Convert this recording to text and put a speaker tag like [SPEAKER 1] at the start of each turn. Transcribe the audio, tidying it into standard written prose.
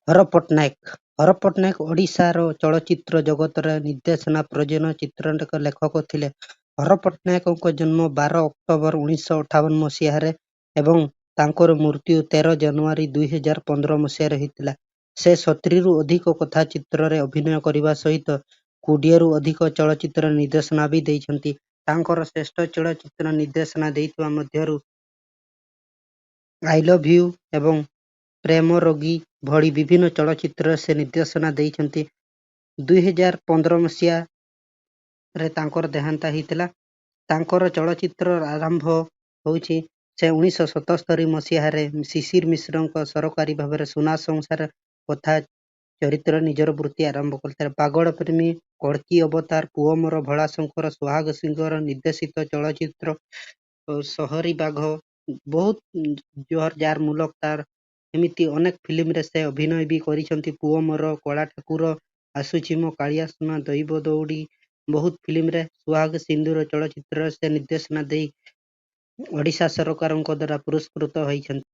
[SPEAKER 1] ହର ପଟ୍ଟନାୟକ। ହର ପଟ୍ଟନାୟକ ଓଡ଼ିଶାର ଚଳଚ୍ଚିତ୍ର ଜଗତରେ ନିର୍ଦ୍ଦେଶନା, ପ୍ରଯୋଜନା, ଚିତ୍ରନାଟ୍ୟ ଲେଖକ ଥିଲେ। ହର ପଟ୍ଟନାୟକଙ୍କ ଜନ୍ମ 12 ଅକ୍ଟୋବର 1958 ମସିହାରେ ଏବଂ ତାଙ୍କର ମୃତ୍ୟୁ 13 ଜାନୁଆରୀ 2015 ମସିହାରେ ହୋଇଥିଲା। ସେ 70ରୁ ଅଧିକ କଥାଚିତ୍ରରେ ଅଭିନୟ କରିବା ସହିତ 20ରୁ ଅଧିକ ଚଳଚ୍ଚିତ୍ର ନିର୍ଦ୍ଦେଶନା ବି ଦେଇଛନ୍ତି। ତାଙ୍କର ଶ୍ରେଷ୍ଠ ଚଳଚ୍ଚିତ୍ର ନିର୍ଦ୍ଦେଶନା ଦେଇଥିବା ମଧ୍ୟରୁ I love you ଏବଂ ପ୍ରେମ ରୋଗୀ ଭଳି ବିଭିନ୍ନ ଚଳଚ୍ଚିତ୍ରରେ ସେ ନିର୍ଦ୍ଦେଶନା ଦେଇଛନ୍ତି। 2015 ମସିହାରେ ତାଙ୍କର ଦେହାନ୍ତ ହେଇଥିଲା। ତାଙ୍କର ଚଳଚ୍ଚିତ୍ରର ଆରମ୍ଭ ହେଉଛି ସେ 1977 ମସିହାରେ ଶିଶିର ମିଶ୍ରଙ୍କ ସରକାରୀ ଭାବରେ ସୁନା ସଂସାର କଥା ଚରିତ୍ର ନିଜର ବୃତ୍ତି ଆରମ୍ଭ କରିଥିଲେ। ପାଗଳ ପ୍ରେମୀ, କଳ୍କୀ ଅବତାର, ପୁଅ ମୋର ଭୋଳାଶଙ୍କର, ସୁହାଗ ସିଂହର ନିର୍ଦ୍ଦେଶିତ ଚଳଚ୍ଚିତ୍ର ସହରୀ ବାଘ, ବହୁତ ଜୋହର ଯାର ମୁଲକ ତାର, ଏମିତି ଅନେକ ଫିଲ୍ମରେ ସେ ଅଭିନୟ ବି କରିଛନ୍ତି। ପୁଅ ମୋର, କଳା ଠାକୁର, ଆସୁଛି ମୋ କାଳିଆ ସୁନା, ଦଇବ ଦଉଡ଼ି, ବହୁତ ଫିଲ୍ମରେ, ସୁହାଗ ସିନ୍ଦୁର ଚଳଚ୍ଚିତ୍ରରେ ସେ ନିର୍ଦ୍ଦେଶନା ଦେଇ ଓଡ଼ିଶା ସରକାରଙ୍କ ଦ୍ୱାରା ପୁରସ୍କୃତ ହୋଇଛନ୍ତି।